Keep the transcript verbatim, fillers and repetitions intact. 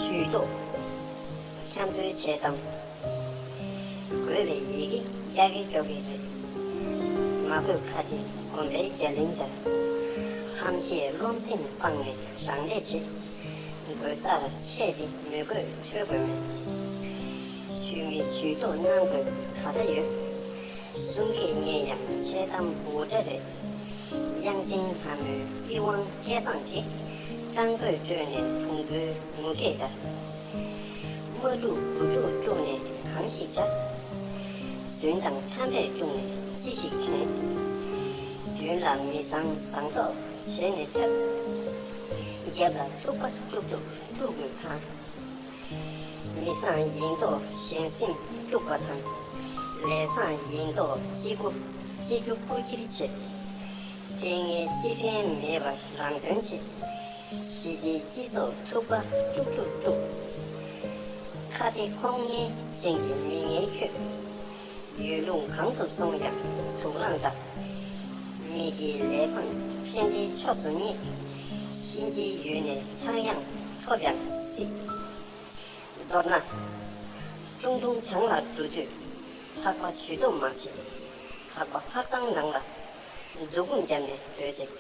ཇུས་གཏོགས། འཁྱམ་པོའི་འཆལ་གཏམ། དགོས་པའི་ཡི་གེ་རྒྱག་གི་རྒྱོག་གི་རེད། མ་དགོས་ཁ་གཏད་གོམ་པའི་རྒྱ་གླིང་འདྲ། ཧམ་བཤད་རློམ་སེམས་སྤངས་ནས་རང་ལས་བྱེད། དགོས་སར་ཆས་ཏེ་མི་དགོས་འཁྲོལ་དགོས་མེད། ཇུས་མེད་ཇུས་གཏོགས་གནང་དགོས་ག་ད་ཡོད། གསུང་སྐད་སྙན་ཡང་འཆལ་གཏམ་འུར་སྒྲ་རེད། དབྱངས་ཅན་ལྷ་མོའི་པི་ཝང་སྐལ་བཟང་དེ། སྤྲང་པོས་བཀྲོལ་ནས་བོང་བུའི་ངུ་སྐད་འདྲ། མ་དཀྲུག་དགུ་དཀྲུག་དཀྲུག་ནས་གང་ཞིག་བྱ། རྫུན་དང་ཁྲམ་པས་དཀྲུགས་ནས་ཅི་ཞིག་དྲན། མདུན་ལ་མི་བཟང་བཟང་མདོག་བྱས་ནས་འཁྲབ། རྒྱབ་ལ་ཐུག་པ་དཀྲུག་དཀྲུག་དཀྲུག་དགོས་གང་། མི་བཟང་ཡིན་མདོག་གཞན་སེམས་དཀྲུག་པ་དང་། ལས་བཟང་ཡིན་མདོག་སྤྱི་སྒོ་སྤྱི་རྒྱུ་སྐུ་འཁྱེར་བྱེད། ལྟས་ངན་སྤྱི་ཕན་མེད་པར་རང་དོན་བྱེད། ཞི་བདེའི་སྤྱི་ཚོགས་ཐུག་པ་དཀྲུག་དཀྲུག་དཀྲུག་ཁ་གཏད་ཁོག་ངན་ཅན་གྱི་མི་ངན་ཁྱོད། ཡུལ་ལུང་གང་དུ་སོང་ཀྱང་དུག་རླངས་འདྲ། མི་དགེའི་ལས་འཕངས་ཕན་བདེའི་ཕྱོགས་སུ་བསྙེགས། གཤིན་རྗེའི་ཡུལ་ནས་ཆག་ཡང་ཐོབ་ཡང་སྲིད། མདོར་ན། ཀྲུང་ཀྲུང་བྱང་ལ་འགྲོ་དུས་ལྷགས་པ་ཇུས་གཏོགས་མ་བྱེད། ལྷགས་པ་ལྷགས་གཙང་ནང་ལ་འདུ་འགོང་བརྒྱབ་ནས་སྡོད་ཅིག